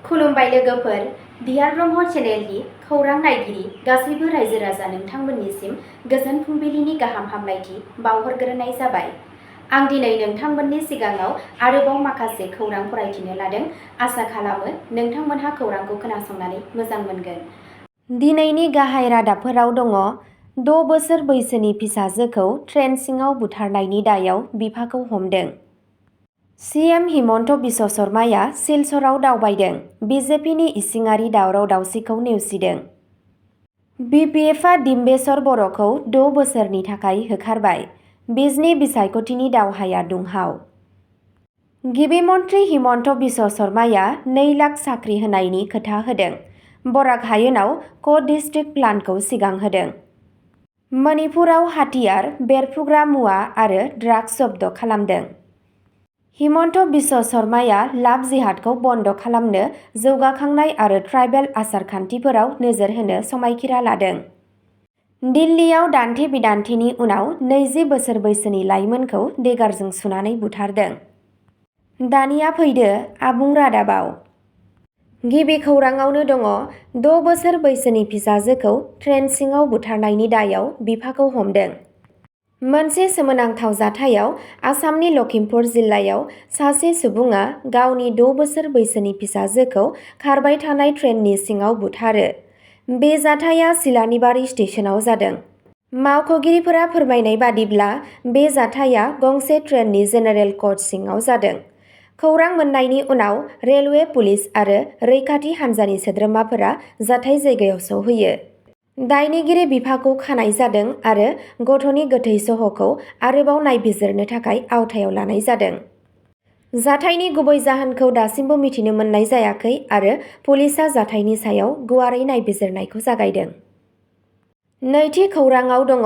खुलुमबाय लोगोफोर, बिआर ब्रह्म चेनेलनि खौरां नायगिरि गासैबो रायजो राजा नोंथांमोननिसिम गोजोन फुंबिलिनि गाहाम हामलायथि बावहरग्रोनाय जाबाय। आं दिनै नोंथांमोननि सिगाङाव आरोबाव माखासे खौरां फरायथिनो लादों। आसा खालामो नोंथांमोनहा खौरांखौ खोनासंनानै मोजां मोनगोन। दिनैनि गाहाय रादाबफोराव दङ। 6 बोसोर बैसोनि फिसाजोखौ ट्रेन सिङाव बुथारनायनि दायाव बिफाखौ हमदों। सीएम हिमन्त बिश्व शर्माया सिलचराव दावबायदों। बिजेपिनि इसिङारि दावराव-दावसिखौ नेवसिदों। बिपिएफआ डिम्बेश्वर बर'खौ 6 बोसोरनि थाखाय होखारबाय। बिजनि बिसायख'थिनि दावहाया दुंहाव। गिबि मन्थ्रि हिमन्त बिश्व शर्माया 2 लाख साख्रि होनायनि खोथा होदों। बराक हायेनाव क'-डिस्ट्रिक्ट प्लानखौ सिगांहोदों। मणिपुराव हाथियार, बेरफ्रुग्रा मुवा आरो ड्राग्स जब्द खालामदों। हिमन्त बिश्व शर्माया लाभ जिहादखौ बन्द खालामनो जौगाखांनाय आरो ट्राइबेल आसार-खान्थिफोराव नोजोर होनो समायखिरा लादों। दिल्लीयाव दान्थे-बिदान्थेनि उनाव 20 बोसोर बैसोनि लाइमोनखौ देगारजों सुनानै बुथारदों। दानिया फैदो आबुं रादाबाव। गिबि खौराङावनो दङ। 6 बोसोर बैसोनि फिसाजोखौ ट्रेन सिङाव बुथारनायनि दायाव बिफाखौ हमदों। मोनसे सोमोनांथाव जाथायाव आसामनि लखिमपुर जिल्लायाव सासे सुबुङा गावनि 6 बोसोर बैसोनि फिसाजोखौ खारबाय थानाय ट्रेननि सिङाव बुथारो। बे जाथाया सिलानिबारि स्टेशनाव जादों। मावख'गिरिफोरा फोरमायनाय बादिब्ला बे जाथाया गंसे ट्रेननि जेनेरेल कच सिङाव जादों। खौरां मोन्नायनि उनाव रेलवे पुलिस आरो रैखाथि हान्जानि सोद्रोमाफोरा जाथाय जायगायाव सौहैयो। दायनिगिरि बिफाखौ खानाय जादों आरो गथ'नि गोथै सह'खौ आरोबाव नायबिजिरनो थाखाय आवथायाव लानाय जादों। जाथायनि गुबै जाहोनखौ दासिमबो मिथिनो मोननाय जायाखै आरो पुलिसआ जाथायनि सायाव गुवारै नायबिजिरनायखौ जागायदों। नैथि खौराङाव दङ।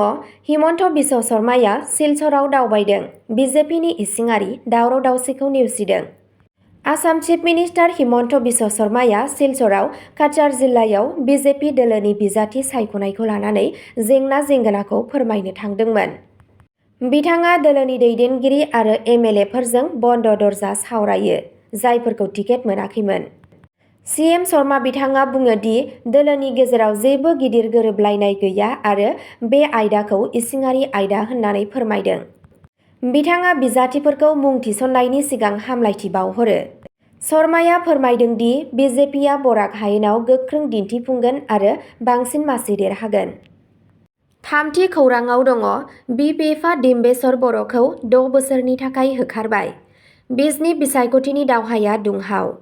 हिमन्त बिश्व शर्माया सिलचराव दावबायदों। बिजेपिनि इसिङारि दावराव-दावसिखौ नेवसिदों। आसाम चिफ मिनिस्टार हिमन्त बिश्व शर्माया सिलचराव काछार जिल्लायाव बिजेपि दोलोनि बिजाथि सायख'नायखौ लानानै जेंना-जेंगोनाखौ फोरमायनो थांदोंमोन। बिथाङा दोलोनि दैदेनगिरि आरो एमएलएफोरजों बन्द दरजा सावरायो, जायफोरखौ टिकेट मोनाखैमोन। सीएम शर्मा बिथाङा बुङो दि दोलोनि गेजेराव जेबो गिदिर गोरोबलायनाय गैया आरो बे आयदाखौ इसिङारि आयदा होननानै फोरमायदों। बिथाङा बिजाथिफोरखौ मुं थिसननायनि सिगां हामलायथि बावहरो। शर्माया फोरमायदों दि बिजेपिआ बराक हायेनाव गोख्रों दिन्थिफुंगोन आरो बांसिन मासि देरहागोन। थामथि खौराङाव दङ। बिपिएफआ डिम्बेश्वर बर'खौ 6 बोसोरनि थाखाय होखारबाय। बिजनि बिसायख'थिनि दावहाया दुंहाव।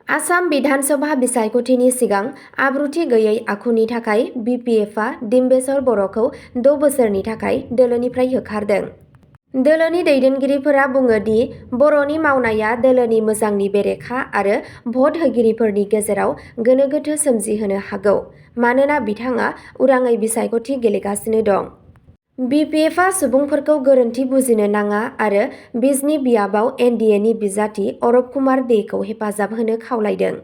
आसाम बिधान सभा बिसायख'थिनि सिगां आब्रुथि गैयै आखुनि थाखाय बिपिएफआ डिम्बेश्वर बर'खौ 6 बोसोरनि थाखाय दोलोनिफ्राय होखारदों। दोलोनि दैदेनगिरिफोरा बुङो दि बर'नि मावनाया दोलोनि मोजांनि बेरेखा आरो भट होगिरिफोरनि गेजेराव गोनो-गोथो सोमजिहोनो हागौ मानोना बिथाङा उदाङै बिसायख'थि गेलेगासिनो दं। बिपिएफआ सुबुंफोरखौ गोरोन्थि बुजिनो नाङा आरो बिजनि बियाबाव एनडिएनि बिजाथि अरब कुमार देखौ हेफाजाब होनो खावलायदों।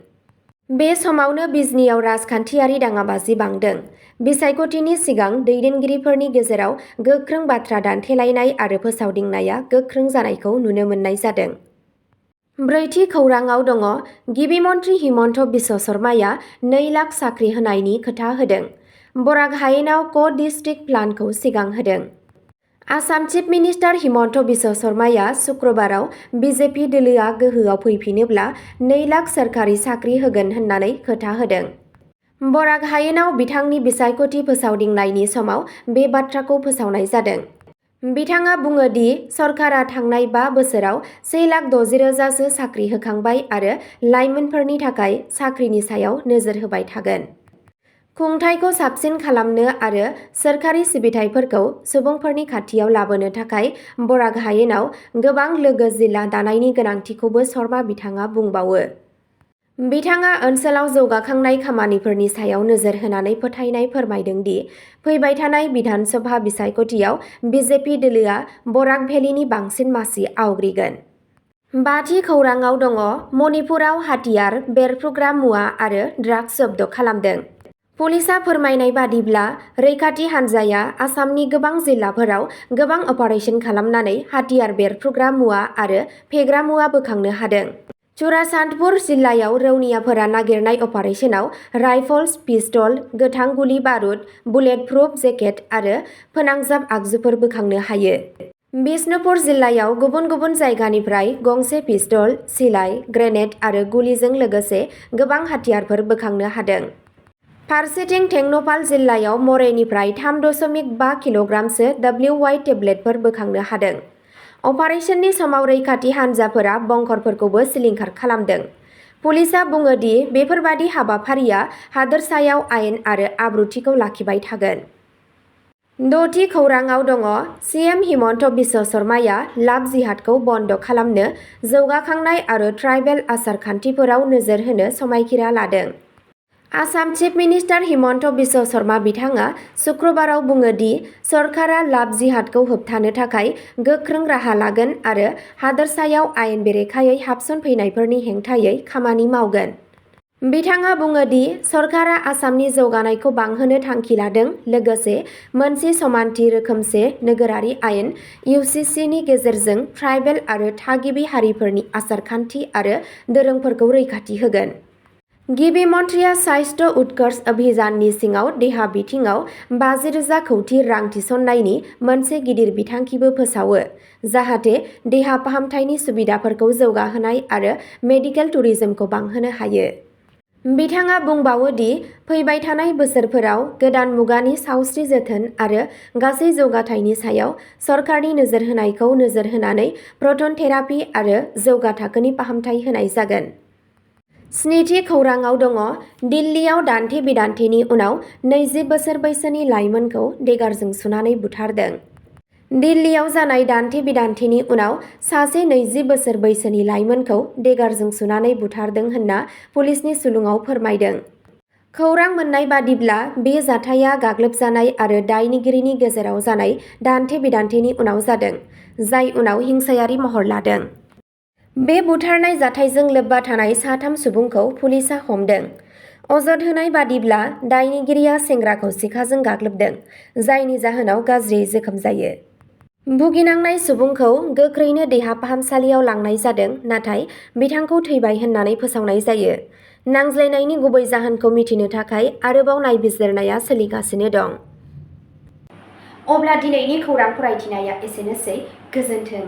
बे समावनो बिजनीआव राजखान्थियारि दाङाबाजि बांदों। बिसायख'थिनि सिगां दैदेनगिरिफोरनि गेजेराव गोख्रों बाथ्रा दान्थेलायनाय आरो फोसावदिंनाया गोख्रों जानायखौ नुनो मोननाय जादों। ब्रैथि खौराङाव दङ। गिबि मन्थ्रि हिमन्त बिश्व शर्माया 2 लाख साख्रि होनायनि खोथा होदों। बराक हायेनाव क'-डिस्ट्रिक्ट प्लानखौ सिगांहोदों। आसाम चिफ मिनिस्टार हिमन्त बिश्व शर्माया शुक्रबाराव बिजेपि दोलोआ गोहोआव फैफिनोब्ला 2 लाख सोरखारि साख्रि होगोन होननानै खोथा होदों। बराक हायेनाव बिथांनि बिसायख'थि फोसावदिंनायनि समाव बे बाथ्राखौ फोसावनाय जादों। बिथाङा बुङो दि सरकारा थांनाय 5 बोसोराव 1,60,000सो साख्रि होखांबाय आरो लाइमोनफोरनि थाखाय साख्रिनि सायाव नोजोर होबाय थागोन। खुंथायखौ साबसिन खालामनो आरो सोरखारि सिबिथाइफोरखौ सुबुंफोरनि खाथियाव लाबोनो थाखाय बराक हायेनाव गोबां लोगो जिल्ला दानायनि गोनांथिखौबो शर्मा बिथाङा बुंबावो। बिथाङा ओनसोलाव जौगाखांनाय खामानिफोरनि सायाव नोजोर होनानै फोथायनाय फोरमायदों दि फैबाय थानाय बिधान सभा बिसायख'थियाव बिजेपि दोलोआ बराक भेलिनि बांसिन मासि आवग्रिगोन। बाथि खौराङाव दङ। मणिपुराव हाथियार, बेरफ्रुग्रा मुवा आरो ड्राग्स जब्द खालामदों। पुलिसआ फोरमायनाय बादिब्ला रैखाथि हान्जाया आसामनि गोबां जिल्लाफोराव गोबां अपारेशन खालामनानै हाथियार, बेरफ्रुग्रा मुवा आरो फेग्रा मुवा बोखांनो हादों। चुरासान्तपुर जिल्लायाव रौनियाफोरा नागिरनाय अपारेशनाव राइफल्स, पिस्तल, गोथां गुलि बारुद, बुलेट प्रुफ जेकेट आरो फोनांजाब आगजुफोर बोखांनो हायो। बिष्णुपुर जिल्लायाव गुबुन गुबुन जायगानिफ्राय गंसे पिस्तल, सिलाइ, ग्रेनेड आरो गुलिजों लोगोसे गोबां हाथियारफोर बोखांनो हादों। फारसेथिं टेंनौपाल जिल्लायाव मरेनिफ्राय 3.5 किल'ग्रामसो WY टेब्लेटफोर बोखांनो हादों। अपारेशननि समाव रैखाथि हान्जाफोरा बंकरफोरखौबो सिलिंखार खालामदों। पुलिसआ बुङो दि बेफोरबादि हाबाफारिया हादोरसायाव आयेन आरो आब्रुथिखौ लाखिबाय थागोन। द'थि खौराङाव दङ सीएम हिमन्त बिश्व शर्माया लाभ जिहादखौ बन्द खालामनो जौगाखांनाय आरो ट्राइबेल आसार खान्थिफोराव नोजोर होनो समायखिरा लादों। आसाम चिफ मिनिस्टार हिमन्त बिश्व शर्मा बिथाङा शुक्रबाराव बुङो दि सरकारा लाभ जिहादखौ होबथानो थाखाय गोख्रों राहा लागोन आरो हादोरसायाव आयेन बेरेखायै हाबसनफैनायफोरनि हेंथायै खामानि मावगोन। बिथाङा बुङो दि सरकारा आसामनि जौगानायखौ बांहोनो थांखि लादों, लोगोसे मोनसे समानथि रोखोमसे नोगोरारि आयेन (UCC)नि गेजेरजों ट्राइबेल आरो थागिबि हारिफोरनि आसार-खान्थि आरो दोरोंफोरखौ रैखाथि होगोन। गिबि मन्थ्रिया साइस्थ उत्कर्ष अभियाननि सिङाव देहा बिथिङाव 50,000 कौटि रां थिसननायनि मोनसे गिदिर बिथांखिबो फोसावो, जाहाथे देहा फाहामथायनि सुबिदाफोरखौ जौगाहोनाय आरो मेडिकेल टुरिजमखौ बांहोनो हायो। बिथाङा बुंबावो दि फैबाय थानाय बोसोरफोराव गोदान मुगानि सावस्रि जोथोन आरो गासै जौगाथायनि सायाव सरकारनि नोजोर होनायखौ नोजोर होनानै प्रटन थेरापि आरो जौगा थाखोनि फाहामथाय होनाय जागोन। स्निथि खौराङाव दङ दिल्लीयाव दान्थे-बिदान्थेनि उनाव 20 बोसोर बैसोनि लाइमोनखौ देगारजों सुनानै बुथारदों। दिल्लीयाव जानाय दान्थे-बिदान्थेनि उनाव सासे 20 बोसोर बैसोनि लाइमोनखौ देगारजों सुनानै बुथारदों होनना पुलिसनि सुलुङाव फोरमायदों। खौरां मोन्नाय बादिब्ला बे जाथाया गाग्लोबजानाय आरो दायनिगिरिनि गेजेराव जानाय दान्थे-बिदान्थेनि उनाव जादों, जाय उनाव हिंसायारि महर लादों। बे बुथारनाय जाथायजों लोब्बा थानाय 3 सुबुंखौ पुलिसआ हमदों। अजद होनाय बादिब्ला दायनिगिरिया सेंग्राखौ सिखाजों गाग्लोबदों, जायनि जाहोनाव गाज्रियै जोखोम जायो। भुगिनांनाय सुबुंखौ गोख्रैनो देहा फाहामसालियाव लांनाय जादों, नाथाय बिथांखौ थैबाय होननानै फोसावनाय जायो। नांज्लायनायनि गुबै जाहोनखौ मिथिनो थाखाय आरोबाव नायबिजिरनाया सोलिगासिनो दं। अब्ला दिनैनि खौरां फरायथिनाया एसेनोसै। गोजोन्थों।